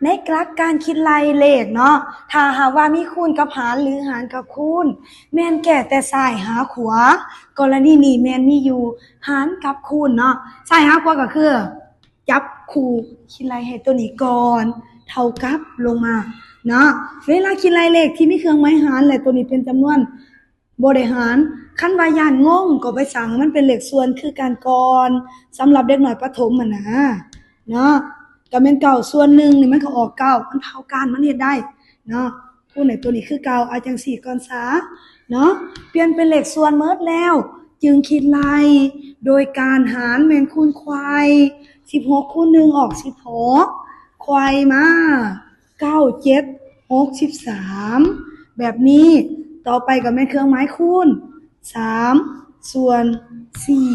ໃນຫຼັກການຄິດໄລ່ເລກເນາະ ຖ້າຫາກວ່າມີຄູນກັບຫານ ຫຼື ຫານກັບຄູນ ແມ່ນແກ້ແຕ່ຊ້າຍຫາຂວາ. ກໍລະນີນີ້ແມ່ນມີຢູ່ຫານກັບຄູນເນາະ. ຊ້າຍຫາຂວາກໍຄື ຈັບຄູ່ຄິດໄລ່ໃຫ້ໂຕນີ້ກ່ອນ ເທົ່າກັບລົງມາເນາະ. ເວລາຄິດໄລ່ເລກທີ່ມີເຄື່ອງໝາຍຫານ ແລະ ໂຕນີ້ເປັນຈຳນວນ ບໍ່ໄດ້ຫານ ຄັນວ່າຢ້ານງົງກໍໄປສ້າງໃຫ້ມັນເປັນເລກສ່ວນຄືກັນກ່ອນ ສຳລັບເດັກນ້ອຍປະຖົມຫັ້ນນະເນາະ. ກໍແມ່ນເກົ້າສ່ວນໜຶ່ງນີ້ ມັນກໍອອກເກົ້າ ມັນເທົ່າກັນ ມັນເຮັດໄດ້ເນາະ. ຄູນໃຫ້ໂຕນີ້ຄືເກົ່າ ເອົາຈັ່ງຊີ້ກ່ອນຊະເນາະ. ປ່ຽນເປັນເລກສ່ວນໝົດແລ້ວ ຈຶ່ງຄິດໄລ່ໂດຍການຫານແມ່ນຄູນໄຂວ້ ສິບຫົກຄູນໜຶ່ງອອກສິບຫົກ ໄຂວ້ມາ ເກົ້າເຈັດຫົກສິບສາມ ແບບນີ້. ຕໍ່ໄປກໍແມ່ນເຄື່ອງໝາຍຄູນ ສາມສ່ວນສີ່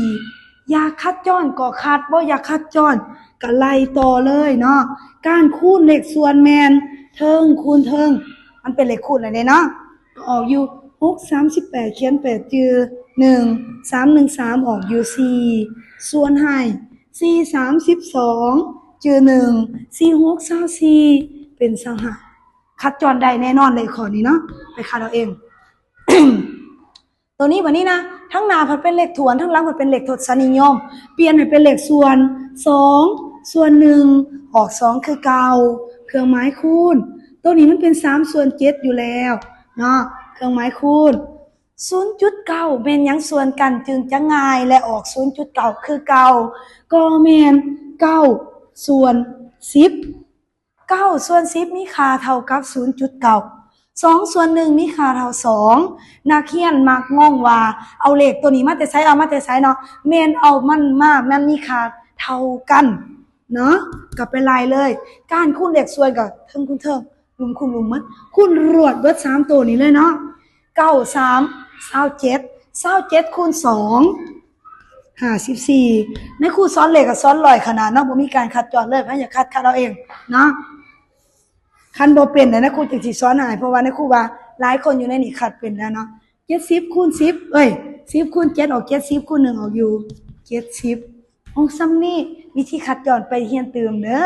ຢາກຄັດຈ້ອນກໍຄັດ ບໍ່ຢາກຄັດຈ້ອນກໍໄລ່ຕໍ່ເລີຍເນາະ. ການຄູນເລກສ່ວນແມ່ນເທິງຄູນເທິງ ມັນເປັນເລກຄູນແລ້ວເດ້ເນາະ. ກໍອອກຢູ່ ຫົກສາມສິບແປດ ຂຽນແປດຈື່ ໜຶ່ງ ສາມໜຶ່ງສາມ ອອກຢູ່ ສີ່ ສ່ວນໃຫ້ ສີ່ສາມສິບສອງ ຈື່ ໜຶ່ງ ສີ່ຫົກຊາວສີ່ ເປັນ ຊາວຫ້າ. ຄັດຈ້ອນໄດ້ແນ່ນອນເລີຍຂໍ້ນີ້ເນາະ ໄປຄັດເອົາເອງ. ໂຕນີ້ບັດນີ້ນະ ທາງໜ້າພັດເປັນເລກຖ້ວນ ທາງຫຼັງພັດເປັນເລກທົດສະນິຍົມ ປ່ຽນໃຫ້ເປັນເລກສ່ວນ ສອງສ່ວນໜຶ່ງ ອອກສອງຄືເກົ່າ ເຄື່ອງໝາຍຄູນ. ໂຕນີ້ມັນເປັນ ສາມສ່ວນເຈັດຢູ່ແລ້ວເນາະ ເຄື່ອງໝາຍຄູນ. ສູນຈຸດເກົ້າ ແມ່ນຫຍັງສ່ວນກັນຈຶ່ງຈະງ່າຍ ແລະ ອອກ ສູນຈຸດເກົ້າ ຄືເກົ່າ ກໍແມ່ນ ເກົ້າສ່ວນສິບ ເກົ້າສ່ວນສິບ ມີຄ່າເທົ່າກັບ ສູນຈຸດເກົ້າ ສອງສ່ວນໜຶ່ງ ມີຄ່າເທົ່າ ສອງ. ນັກຮຽນມັກງົງວ່າ ເອົາເລກໂຕນີ້ມາແຕ່ໃສ ເອົາມາແຕ່ໃສເນາະ ແມ່ນເອົາມັນມາ ມັນມີຄ່າເທົ່າກັນເນາະ ກໍໄປໄລ່ເລີຍ. ການຄູນເລກສ່ວນກໍເທິງຄູນເທິງ ລຸ່ມຄູນລຸ່ມໝົດ ຄູນລວດເບິດສາມໂຕນີ້ເລີຍເນາະ. ເກົ້າສາມ ຊາວເຈັດ ຊາວເຈັດຄູນສອງ ຫ້າສິບສີ່. ນາຍຄູສອນເລກກໍສອນລ້ອຍຂະໜາດເນາະ ບໍ່ມີການຄັດຈ້ອນເລີຍ ໃຜຢາກຄັດ ຄັດເອົາເອງເນາະ. ຄັນບໍ່ເປັນນາຍຄູຈຶ່ງຊິສອນໃຫ້ ເພາະວ່ານາຍຄູວ່າຫຼາຍຄົນຢູ່ໃນນີ້ຄັດເປັນແລ້ວເນາະ. ເຈັດສິບຄູນສິບ ເອີຍ ສິບຄູນເຈັດ ອອກເຈັດສິບ ຄູນໜຶ່ງອອກຢູ່ເຈັດສິບ ອອກສ່ຳນີ້. ວິທີຄັດຈ້ອນໄປຮຽນຕື່ມເດີ.